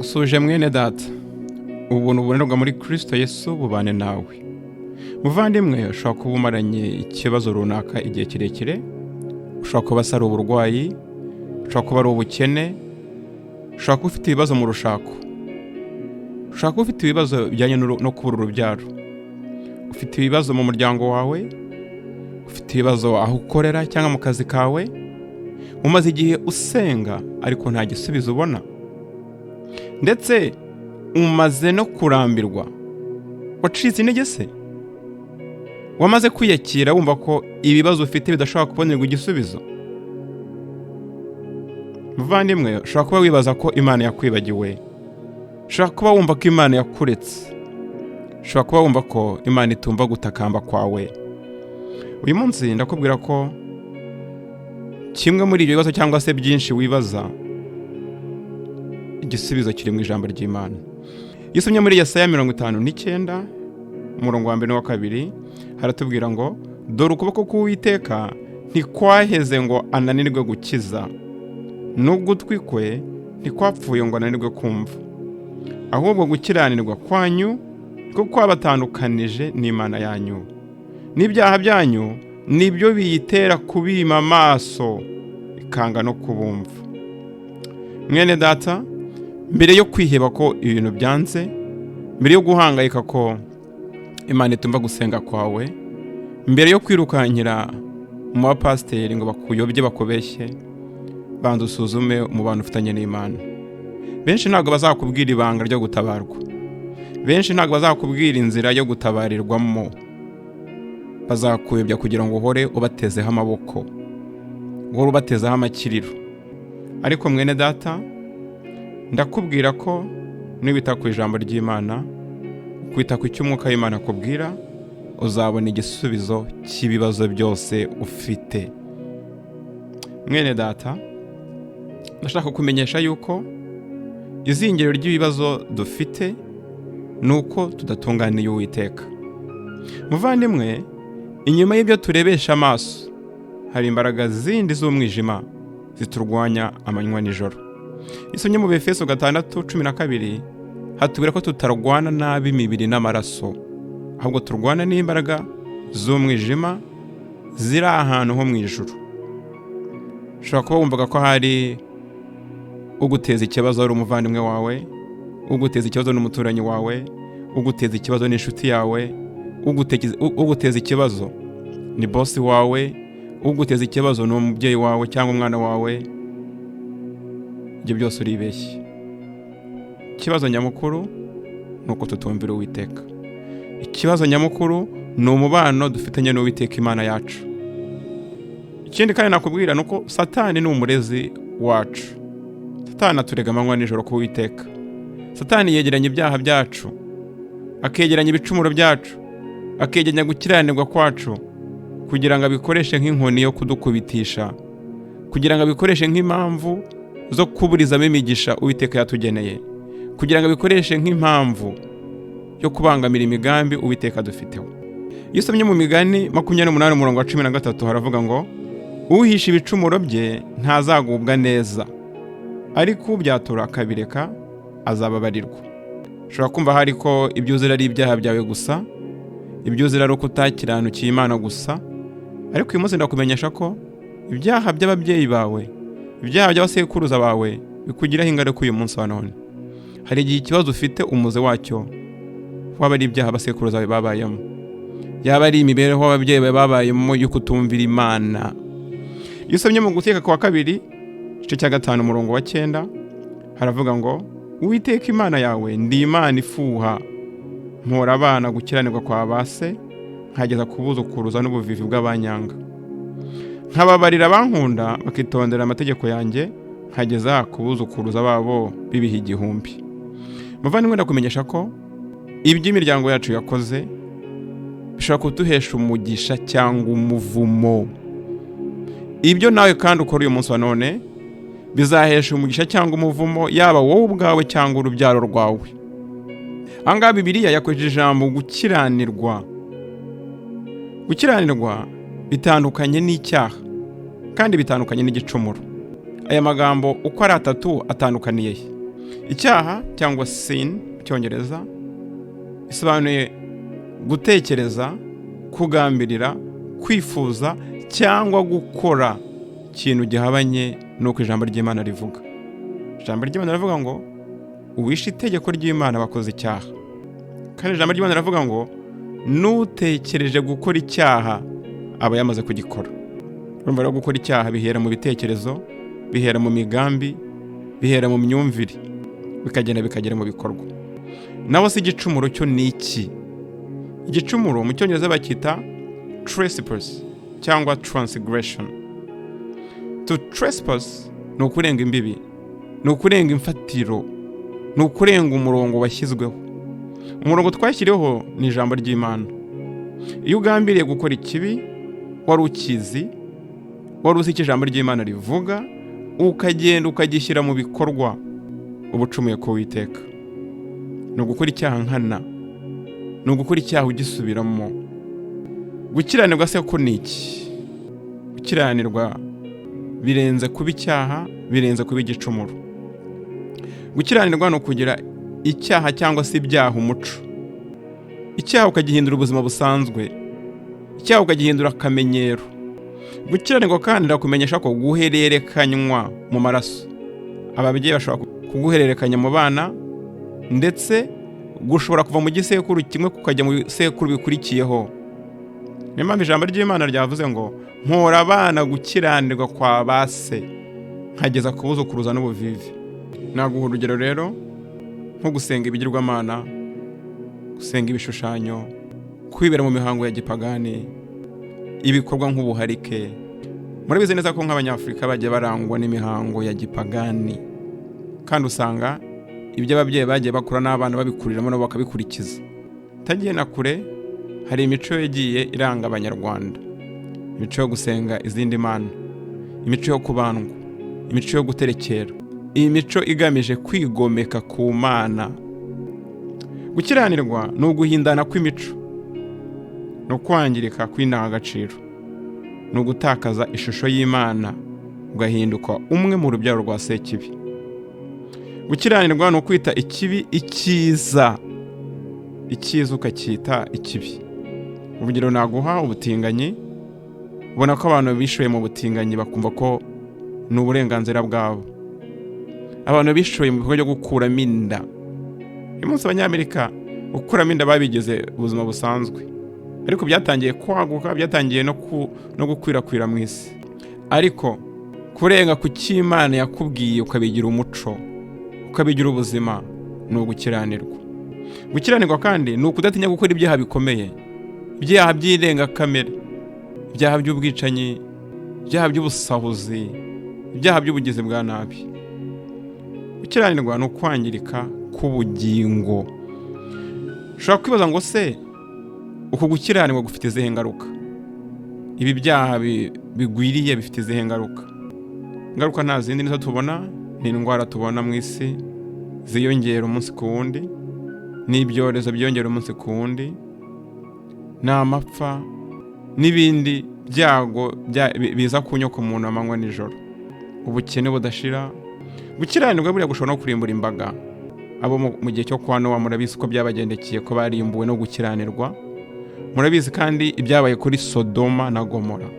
Ndagusuje mwene data. Ubuntu bubonerwa muri Kristo Yesu bubane nawe. Muvandimwe, ushobora kuba umaranye ikibazo runaka igihe kirekire, ushobora kuba ari uburwayi, ushobora kuba ari ubukene, ushobora kuba ufite ibibazo mu rushako, ushobora kuba ufite ibibazo bijyanye no kubura urubyaro, ufite ibibazo mu muryango wawe, ufite ibibazo aho ukorera cyangwa mu kazi kawe, umaze igihe usenga ariko nta gisubizo ubona, ndetse umaze no kurambirwa, wacitse intege se? Wamaze kwiyakira wumva ko ibibazo ufite bidashobora kubonerwa igisubizo? Muvandimwe, ushobora kuba wibaza ko Imana yakwibagiwe, ushobora kuba wumva ko Imana yakuretse, ushobora kuba wumva ko Imana itumva gutakamba kwawe. Uyu munsi ndakubwira ko kimwe muri ibyo bibazo cyangwa se byinshi wibaza, igisubizo kiri mu ijambo ry'Imana. Iyo usomye muri Yesaya 59, umurongo wa mbere n'uwa kabiri, haratubwira ngo: "Dore ukuboko k'Uwiteka ntikwaheze ngo ananirwe gukiza, n'ugutwi kwe ntikwapfuye ngo ananirwe kumva, ahubwo gukiranirwa kwanyu niko kwabatandukanije n'Imana yanyu, n'ibyaha byanyu nibyo biyitera kubima amaso ikanga no kubumva." Mwene data, mbere yo kwiheba ko ibintu byanze, mbere yo guhangayika ko Imana itumva gusenga kwawe, mbere yo kwirukankira mu bapasiteri ngo bakuyobye bakubeshye, banza usuzume umubano ufitanye n'Imana. Benshi ntabwo bazakubwira ibanga ryo gutabarwa, benshi ntabwo bazakubwira inzira yo gutabarirwamo, bazakuyobya kugira ngo uhore ubatezeho amaboko, uhore ubatezeho amakiriro. Ariko mwene data, ndakubwira ko nibita ku ijambo ry'Imana, kwita ku cyo Umwuka w'Imana akubwira, uzabona igisubizo cy'ibibazo byose ufite. Mwene data, ndashaka kumenyesha yuko izingiro ry'ibibazo dufite ni uko tudatunganiye Uwiteka. Muvandimwe, inyuma y'ibyo turebesha amaso hari imbaraga zindi z'umwijima ziturwanya amanywa nijoro. Isomye mu Befeso 6:12, hatubwira ko tutarwana nabi imibiri n'amaraso, ahubwo turwana n'imbaraga z'umwijima ziri ahantu ho mu ijuru. Ushobora kuba wumvaga ko hari uguteza ikibazo ari umuvandimwe wawe, uguteza ikibazo n'umuturanyi wawe, uguteza ikibazo n'inshuti yawe, uguteza ikibazo ni bosi wawe, uguteza ikibazo ni umubyeyi wawe cyangwa umwana wawe. Ibyo byose uribeshye. Ikibazo nyamukuru ni uko tutumvira Uwiteka. Ikibazo nyamukuru ni umubano dufitanye n'Uwiteka Imana yacu. Ikindi kandi nakubwira ni uko Satani ni umurezi wacu. Satani aturega amanywa nijoro ku Uwiteka. Satani yegeranya ibyaha byacu, akegeranya ibicumuro byacu, akegeranya gukiranirwa kwacu, kugira ngo abikoreshe nk'inkoni yo kudukubitisha, kugira ngo abikoreshe nk'impamvu zo kuburizamo imigisha Uwiteka yatugeneye, kugira ngo abikoreshe nk'impamvu yo kubangamira imigambi Uwiteka dufiteho. Iyo usomye mu Migani 28, umurongo wa 13, haravuga ngo: "Uhisha ibicumuro bye ntazagubwa neza, ariko ubyatura akabireka azababarirwa." Ushobora kumva hari ko ibyo uzira ari ibyaha byawe gusa, ibyo uzira ari uko utakiranukiye Imana gusa, ariko uyu munsi ndakumenyesha ko ibyaha by'ababyeyi bawe, ibyaha by'abasekuruza bawe bikugiraho ingaruka uyu munsi wa none. Hari igihe ikibazo ufite umuze wacyo waba ari ibyaha abasekuruza bawe babayemo, yaba ari imibereho ababyeyi bawe babayemo yo kutumvira Imana. Iyo usomye mu Gutegeka kwa Kabiri, igice cya 5, umurongo wa 9, haravuga ngo: "Uwiteka Imana yawe ndi Imana ifuha, mpora abana gukiranirwa kwa ba se nkageza kubuzukuruza n'ubuvivi bw'abanyanga, nkababarira abankunda bakitondera amategeko yanjye, nkageza kubuzukuruza babo b'ibihe 1000." Muvandimwe, ndakumenyesha ko ibyo imiryango yacu yakoze bishobora kuduhesha umugisha cyangwa umuvumo. Ibyo nawe kandi ukora uyu munsi wa none bizahesha umugisha cyangwa umuvumo, yaba wowe ubwawe cyangwa urubyaro rwawe. Aha ngaha Bibiliya yakoresheje ijambo gukiranirwa. Gukiranirwa bitandukanye n'icyaha kandi bitandukanye n'igicumuro. Aya magambo uko ari atatu atandukaniye he? Icyaha cyangwa sin mu Cyongereza bisobanuye gutekereza, kugambirira, kwifuza cyangwa gukora ikintu gihabanye n'uko ijambo ry'Imana rivuga. Ijambo ry'Imana rivuga ngo uwishe itegeko ry'Imana bakoze icyaha. Kandi ijambo ry'Imana rivuga ngo n'utekereje gukora icyaha aba yamaze kugikora. Urumva rero, gukora icyaha bihera mu bitekerezo, bihera mu migambi, bihera mu myumvire, bikagenda bikagera mu bikorwa. Naho se igicumuro cyo ni iki? Igicumuro mu Cyongereza bacyita trespass cyangwa transgression. To trespass ni ukurenga imbibi, ni ukurenga imfatiro, ni ukurenga umurongo washyizweho. Umurongo twashyiriweho ni ijambo ry'Imana. Iyo ugambiriye gukora ikibi wari ukizi, wari uzi icyo ijambo ry'Imana rivuga, ukagenda ukagishyira mu bikorwa, uba ucumuye ku Uwiteka. Ni ugukora icyaha nkana, ni ugukora icyaha ugisubiramo. Gukiranirwa se ko ni iki? Gukiranirwa birenze kuba icyaha, birenze kuba igicumuro. Gukiranirwa ni ukugira icyaha cyangwa se ibyaha umuco. Icyaha ukagihindura ubuzima busanzwe, icyaha ukagihindura akamenyero. Gukiranirwa kandi ndakumenyesha ko guhererekanywa mu maraso. Ababyeyi bashobora kuguhererekanya mu bana, ndetse gushobora kuva mu gisekuru kimwe kukajya mu bisekuru bikurikiyeho. Niyo mpamvu ijambo ry'Imana ryavuze ngo mpora abana gukiranirwa kwa ba se nkageza ku buzukuruza n'ubuvivi. Naguha urugero rero nko gusenga ibigirwamana, gusenga ibishushanyo, kwibera mu mihango ya gipagani, ibikorwa nk'ubuharike. Murabizi neza ko nk'Abanyafurika bagiye barangwa n'imihango ya gipagani, kandi usanga ibyo ababyeyi bagiye bakura n'abana babikuriramo, nabo bakabikurikiza. Utagiye na kure, hari imico yagiye iranga Abanyarwanda: imico yo gusenga izindi mana, imico yo kubandwa, imico yo guterekera, iyi mico igamije kwigomeka ku Mana. Gukiranirwa ni uguhindana kw'imico, ni ukwangirika kw'indangagaciro, ni ugutakaza ishusho y'Imana ugahinduka umwe mu rubyaro rwa Sekibi. Gukiranirwa ni ukwita ikibi icyiza, icyiza ukacyita ikibi. Urugero naguha, ubutinganyi. Ubona ko abantu bishoye mu butinganyi bakumva ko ni uburenganzira bwabo. Abantu bishoye mu bikorwa byo gukuramo inda. Uyu munsi Abanyamerika gukuramo inda babigize ubuzima busanzwe, ariko byatangiye kwaguka, byatangiye no gukwirakwira mu isi. Ariko kurenga ku cy'Imana yakubwiye ukabigira umuco, ukabigira ubuzima, ni ugukiranirwa. Gukiranirwa kandi ni ukudatinya gukora ibyaha bikomeye, ibyaha by'irengakamere, ibyaha by'ubwicanyi, ibyaha by'ubusahuzi, ibyaha by'ubugizi bwa nabi. Gukiranirwa ni ukwangirika k'ubugingo. Ushobora kwibaza ngo se uku gukiranirwa gufite izihe ngaruka? Ibi byaha bigwiriye bifite izihe ngaruka? Ingaruka nta zindi, nizo tubona, ni indwara tubona mu isi ziyongera umunsi ku wundi, ni ibyorezo byiyongera umunsi ku wundi, ni amapfa n'ibindi byago biza ku nyoko muntu amanywa nijoro, ubukene budashira. Gukiranirwa buriya gushobora no kurimbura imbaga. Abo mu gihe cyo kwa Nowa murabizi ko byabagendekeye, ko barimbuwe no gukiranirwa. Murabizi kandi ibyabaye kuri Sodoma na Gomora.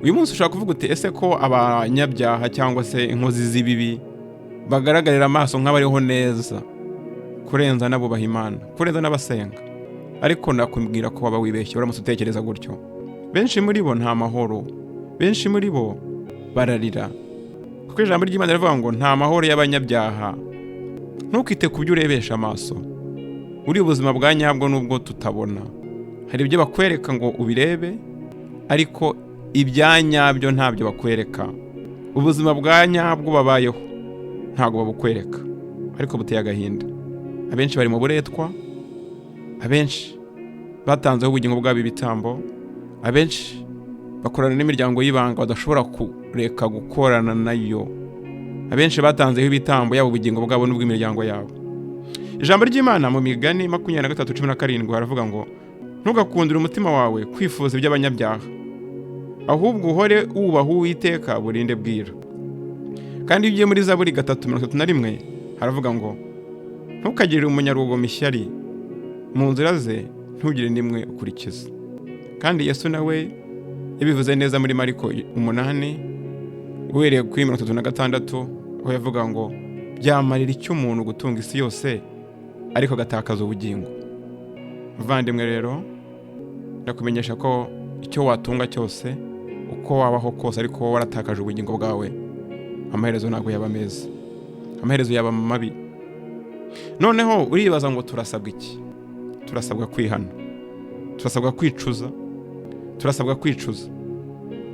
Uyu munsi ushobora kuvuga uti ese ko abanyabyaha cyangwa se inkozi z'ibibi bagaragarira amaso nk'abariho neza kurenza n'abubaha Imana, kurenza n'abasenga? Ariko nakubwira ko waba wibeshye uramutse utekereza gutyo. Benshi muri bo nta mahoro, benshi muri bo bararira, kuko ijambo ry'Imana rivuga ngo nta mahoro y'abanyabyaha. Ntukite ku byo urebesha amaso. Uri ubuzima bwa nyabwo nubwo tutabona. Hari ibyo bakwereka ngo ubirebe, ariko ibya nyabyo ntabyo bakwereka. Ubuzima bwa nyabwo babayeho ntabwo babukwereka, ariko buteye agahinda. Abenshi bari mu buretwa, abenshi batanzeho ubugingo bwabo ibitambo, abenshi bakorana n'imiryango y'ibanga badashobora kureka gukorana nayo, abenshi batanzeho ibitambo, yaba ubugingo bwabo n'ubw'imiryango yabo. Ijambo ry'Imana mu Migani 23:17 haravuga ngo ntugakundire umutima wawe kwifuza iby'abanyabyaha, ahubwo uhore wubaha Uwiteka burinde bwira. Kandi iyo ugiye muri Zaburi 3:31 Haravuga ngo: "Ntukagirire umunyarugomo ishyari, mu nzira ze ntugire n'imwe ukurikiza." Kandi Yesu nawe yabivuze neza muri Mariko 8, uhereye kuri 36, aho yavuga ngo: "Byamarira icyo umuntu gutunga isi yose ariko agatakaza ubugingo?" Muvandimwe rero, ndakumenyesha ko icyo watunga cyose, uko wabaho kose, ariko wowe waratakaje ubugingo bwawe, amaherezo ntabwo yaba meza, amaherezo yaba mabi. Noneho uribaza ngo: "Turasabwa iki?" Turasabwa kwihana, turasabwa kwicuza, turasabwa kwicuza,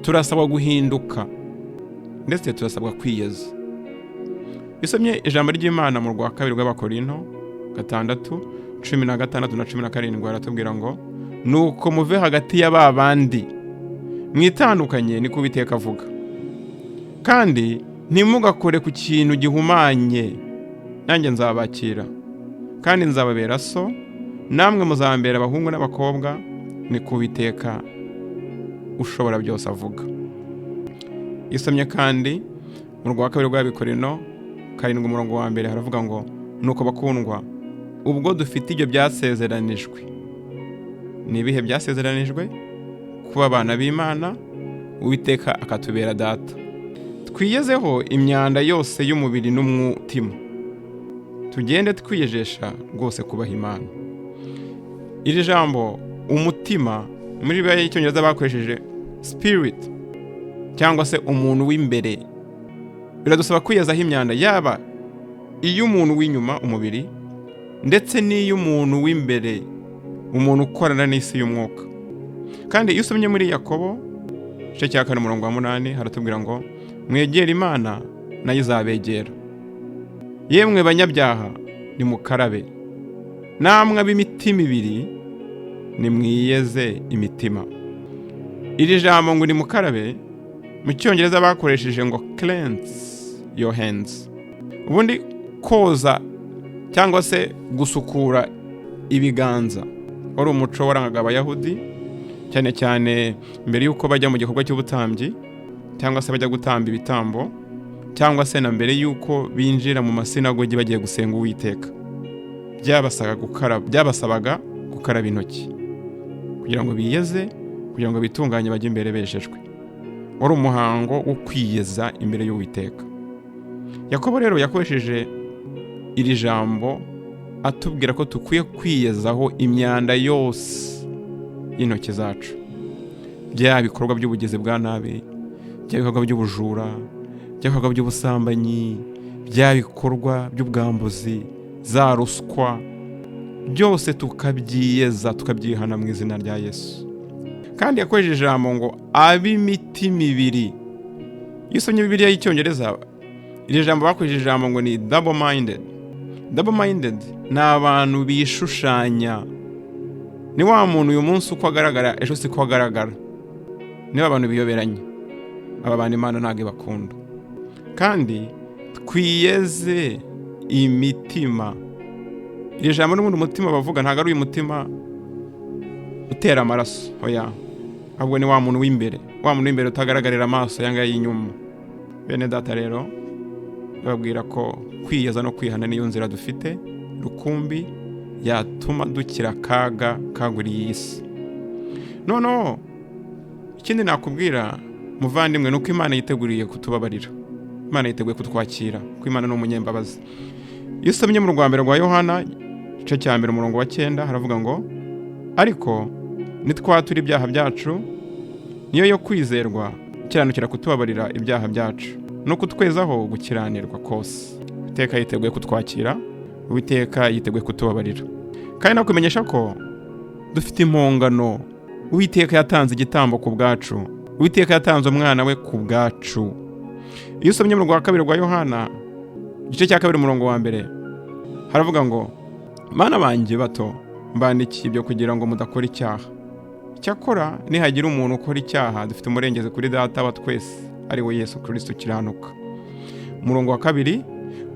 turasabwa guhinduka, ndetse turasabwa kwiyeza. Isomye ijambo ry'Imana mu rwa kabiri rw'Abakorinto 6:16 na 17, baratubwira ngo: "Nuko muve hagati ya ba bandi, mwitandukanye, niko Uwiteka avuga, kandi ntimugakore ku kintu gihumanye, nanjye nzabakira, kandi nzababera so, namwe muzambera abahungu n'abakobwa, niko Uwiteka ushobora byose avuga." Isomye kandi mu rwa kabiri rw'Abakorinto 7 umurongo wa 1, haravuga ngo: "Nuko bakundwa, ubwo dufite ibyo byasezeranijwe." Ni ibihe byasezeranijwe? Kuba abana b'Imana, Uwiteka akatubera data. "Twiyezeho imyanda yose y'umubiri n'umutima, tugende twiyejesha rwose kubaha Imana." Iri jambo umutima, muri Bibiliya y'Icyongereza bakoresheje spirit cyangwa se umuntu w'imbere. Biradusaba kwiyezaho imyanda, yaba iy'umuntu w'inyuma, umubiri, ndetse n'iy'umuntu w'imbere, umuntu ukorana n'isi y'umwuka. Kandi iyo usomye muri Yakobo igice cya 4 umurongo wa 8, haratubwira ngo: "Mwegere Imana, nayo izabegera. Yemwe banyabyaha, nimukarabe, namwe ab'imitima ibiri, nimwiyeze imitima." Iri jambo ngo nimukarabe, mu Cyongereza bakoresheje ngo "cleanse your hands". Ubundi koza cyangwa se gusukura ibiganza wari umuco warangaga Abayahudi, cyane cyane mbere y'uko bajya mu gikorwa cy'ubutambyi cyangwa se bajya gutamba ibitambo, cyangwa se na mbere y'uko binjira mu masinagogi bagiye gusenga Uwiteka. Byabasabaga gukaraba intoki kugira ngo biyeze, kugira ngo bitunganye, bajye imbere bejejwe. Wari umuhango wo kwiyeza imbere y'Uwiteka. Yakobo rero yakoresheje iri jambo atubwira ko dukwiye kwiyezaho imyanda yose y'intoki zacu, bya bikorwa by'ubugizi bwa nabi, bya bikorwa by'ubujura, bya bikorwa by'ubusambanyi, bya bikorwa by'ubwambuzi, za ruswa, byose tukabyiyeza, tukabyihana mu izina rya Yesu. Kandi yakoresheje ijambo ngo ab'imitima ibiri. Iyo usomye Bibiliya y'Icyongereza, iri jambo bakoresheje ijambo ngo ni double minded. Double minded ni abantu bishushanya, ni wa muntu uyu munsi uko agaragara, ejo siko agaragara. Niba abantu biyoberanye, aba bantu Imana ntabwo ibakunda. Kandi twiyeze imitima. Iri jambo n'ubundi umutima bavuga ntabwo ari uyu mutima utera amaraso, oya, ahubwo ni wa muntu w'imbere, wa muntu w'imbere utagaragarira amaso yanga y'inyuma. Bene data rero, babwira ko kwiyeza no kwihana niyo nzira dufite rukumbi yatuma dukira akaga kaguriye iyi si. Noneho ikindi nakubwira, muvandimwe, ni uko Imana yiteguriye kutubabarira, Imana yiteguye kutwakira, kuko Imana ni umunyembabazi. Iyo usomye mu rwa mbere rwa Yohana igice cya 1 umurongo wa 9, haravuga ngo: "Ariko nitwatura ibyaha byacu, niyo yo kwizerwa ikiranukira kutubabarira ibyaha byacu no kutwezaho gukiranirwa kose." Uwiteka yiteguye kutwakira, Uwiteka yiteguye kutubabarira. Kandi nakumenyesha ko dufite impongano. Uwiteka yatanze igitambo ku bwacu, Uwiteka yatanze umwana we ku bwacu. Iyo usomye mu rwa kabiri rwa Yohana igice cya 2 umurongo wa 1, haravuga ngo: "Bana banjye bato, mbandikiye ibyo kugira ngo mudakora icyaha. Icyakora nihagira umuntu ukora icyaha, dufite umurengezi kuri Data wa twese, ari we Yesu Kirisito ukiranuka." Umurongo wa 2: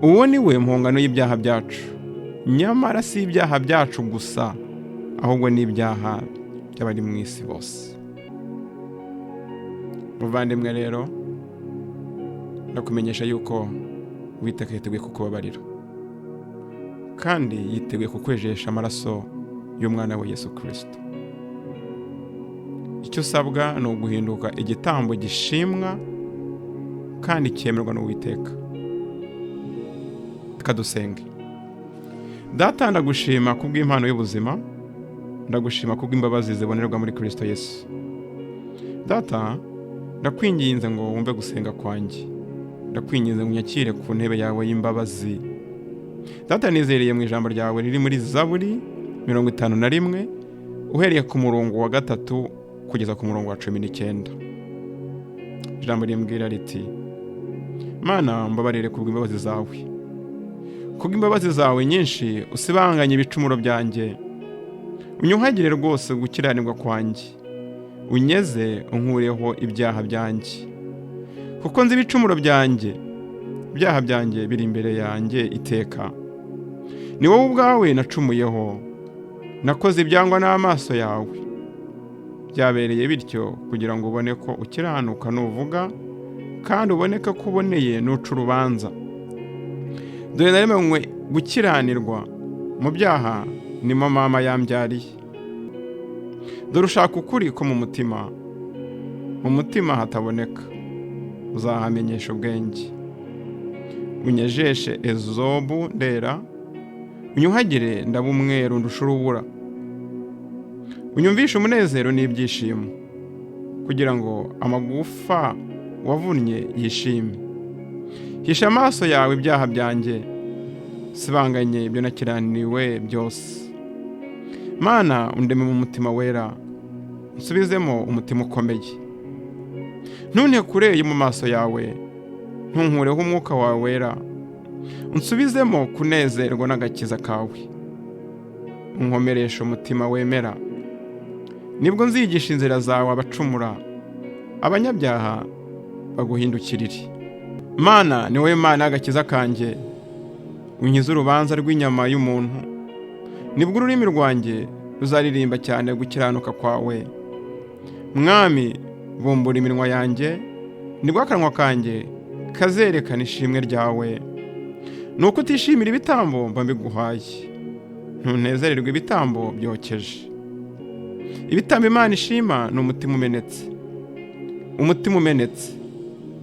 "Uwo ni we mpongano y'ibyaha byacu, nyamara si ibyaha byacu gusa, ahubwo n'ibyaha by'abari mu isi bose." Muvandimwe rero, ndakumenyesha yuko Uwiteka yiteguye kukubabarira. Kandi yiteguye kukwejesha amaraso y'umwana we Yesu Kirisito. Icyo usabwa ni uguhinduka igitambo gishimwa kandi cyemerwa n'Uwiteka. Reka dusenge. Data, ndagushima kubw'impano y'ubuzima, ndagushima kubw'imbabazi zibonerwa muri Kirisito Yesu. Data, ndakwinginze ngo wumve gusenga kwanjye, ndakwinginze ngo unyakire ku ntebe yawe y'imbabazi. Data, nizereye mu ijambo ryawe riri muri Zaburi 51, uhereye ku murongo wa 3 kugeza ku murongo wa 19. Ijambo rimbwira riti: Mana, mbabarire kubw'imbabazi zawe, kubw'imbabazi zawe nyinshi usibanganye ibicumuro byanjye, unyuhagire rwose gukiranirwa kwanjye, unyeze unkureho ibyaha byanjye, kuko nzi ibicumuro byanjye, ibyaha byanjye biri imbere yanjye iteka. Ni wowe ubwawe nacumuyeho, nakoze ibyangwa n'amaso yawe. Byabereye bityo kugira ngo ubone ko ukiranuka nuvuga, kandi uboneke ko uboneye nuca urubanza. Dore naremanywe gukiranirwa, mu byaha nimo mama yambyariye. Dore ushaka ukuri ko mu mutima, mu mutima hataboneka, uzahamenyesha ubwenge. Unyejeshe ezobu ndera, unyuhagire ndaba umweru ndusha urubura. Unyumvishe umunezero n'ibyishimo, kugira ngo amagufa wavunnye yishime. Hisha amaso yawe ibyaha byanjye, sibanganye ibyo nakiraniwe byose. Mana, undeme mu mutima wera, nsubizemo umutima ukomeye. Ntunte kure mu maso yawe, ntunkureho umwuka wawe wera. Unsubizemo kunezerwa n'agakiza kawe, unkomeresha umutima wemera. Nibwo nzigisha inzira zawe abacumura, abanyabyaha baguhindukirire. Mana, ni wowe Mana y'agakiza kanjye, unkize urubanza rw'inyama y'umuntu. Nibwo ururimi rwanjye ruzaririmba cyane gukiranuka kwawe. Mwami, bumbura iminwa yanjye, nibwo akanwa kanjye kazerekana ishimwe ryawe. Nuko utishimira ibitambo mba mbiguhaye, ntunezererwe ibitambo byokeje. Ibitambo Imana ishima ni umutima umenetse, umutima umenetse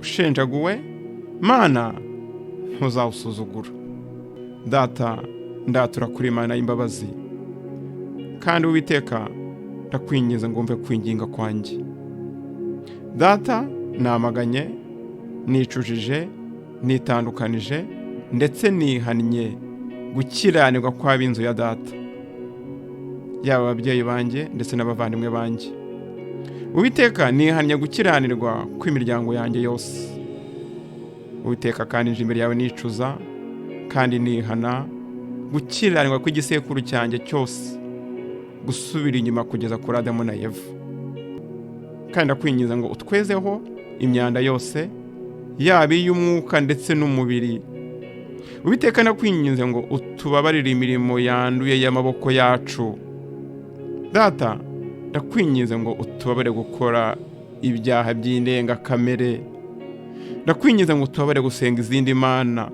ushenjaguwe, Mana ntuzawusuzugura. Data, ndatura kuri Imana y'imbabazi, kandi Uwiteka ndakwinginze ngo wumve kwinginga kwanjye. Data, namaganye, nicujije, nitandukanije, ndetse nihannye gukiranirwa kw'ab'inzu ya data, yaba ababyeyi banjye ndetse n'abavandimwe banjye. Uwiteka, nihannye gukiranirwa kw'imiryango yanjye yose. Uwiteka, kandi nje imbere yawe nicuza kandi nihana gukiranirwa kw'igisekuru cyanjye cyose, gusubira inyuma kugeza kuri Adamu na Eva. Kandi ndakwinginze ngo utwezeho imyanda yose, yaba iy'umwuka ndetse n'umubiri. Uwiteka, ndakwinginze ngo utubabarire imirimo yanduye y'amaboko yacu. Data, ndakwinginze ngo utubabare gukora ibyaha by'indengakamere. Ndakwinginze ngo utubabare gusenga izindi mana,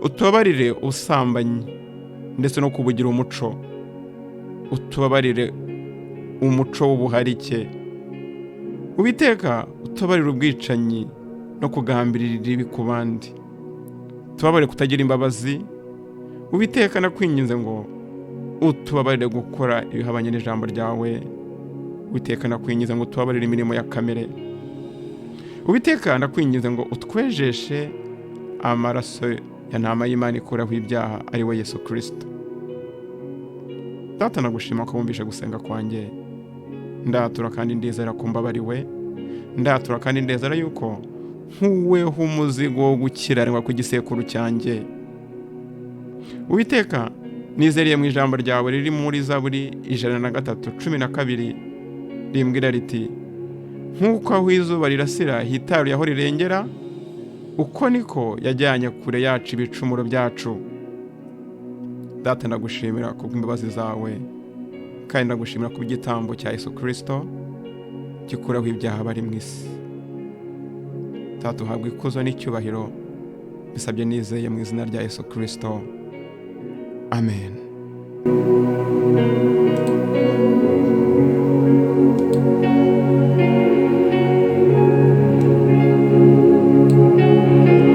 utubabarire ubusambanyi ndetse no kubugira umuco, utubabarire umuco w'ubuharike. Uwiteka, utubabarire ubwicanyi no kugambirira ibibi ku bandi, tubabarire kutagira imbabazi. Uwiteka, ndakwinginze ngo utubabarire gukora ibihabanye n'ijambo ryawe. Uwiteka, ndakwinginze ngo utubabarire imirimo ya kamere. Uwiteka, ndakwinginze ngo utwejeshe amaraso ya ntama y'Imana ikuraho ibyaha, ari we Yesu Kirisito. Data, nagushima ko wumvishe gusenga kwanjye. Ndatura kandi ndizera ko mbabariwe. Ndatura kandi ndizera yuko nkuweho umuzigo wo gukiranirwa ku gisekuru cyanjye. Uwiteka, nizeriye mu ijambo ryawe riri muri Zaburi 103:12, rimbwira riti: nk'uko aho izuba rirasira hitaruye aho rirengera, uko niko yajyanye kure yacu ibicumuro byacu. Data, ndagushimira kubw'imbabazi zawe, kandi ndagushimira kubw'igitambo cya Yesu Kirisito gikuraho ibyaha bari mu isi. Data, uhabwa ikuzo n'icyubahiro, bisabye nizeye mu izina rya Yesu Kirisito. Amen.